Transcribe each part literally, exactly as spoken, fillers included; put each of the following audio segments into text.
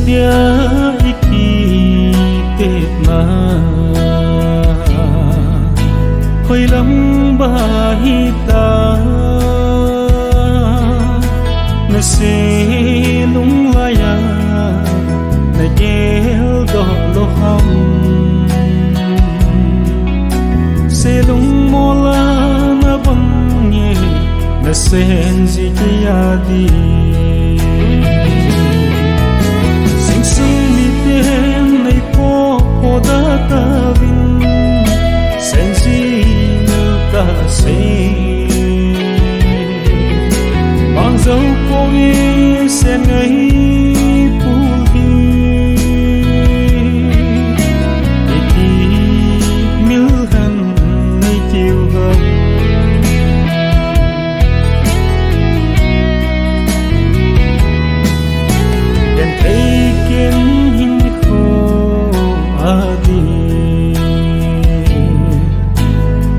Tia i kitepna hoilam ba hita, na se lunglai a na geldoh lou ham? Se lungmol a na bang nge na sen ji kei a di. Singsung miten nei poh poh da tauvin, sen ji mil kasei. Bang jou poi sen ngai pul hi, iti mil han nei tiu ham? Genthei ken hinkho a di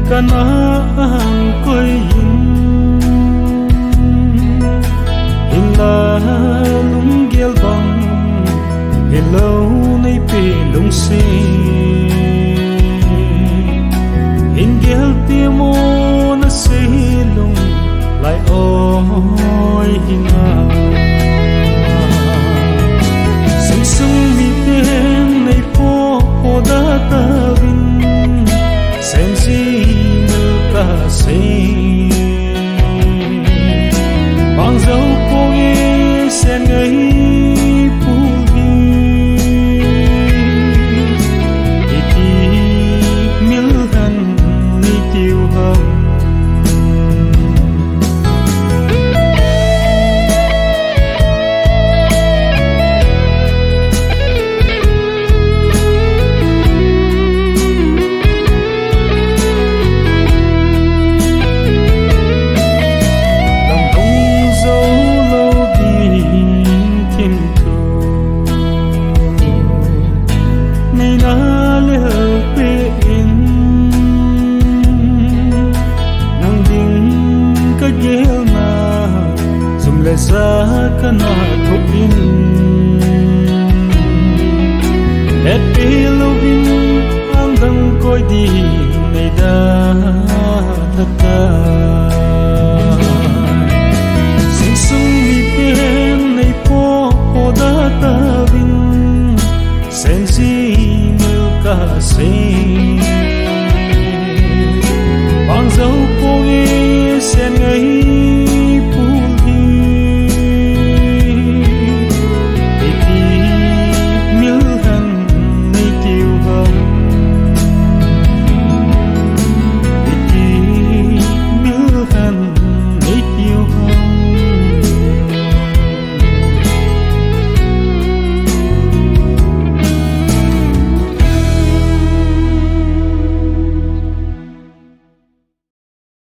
kana ang koi in, hinla lunggel bang hilou nei pe lungset. Hin gel temo na sei lunglai oi hinga. Singsung miten nei poh poh da tauvin, sen ji mil kasei. Bang jou poi sen ngai pul hi, iti mil han nei tiu ham? Lamdong jou lou ding thim thu nei na lel peh in, nang ding ka gelna, sum le sa kana thuh in, hetpi louvin ang dang koi ding nei da tha tai. Singsung miten nei poh poh da tauvin, sen ji mil kasei.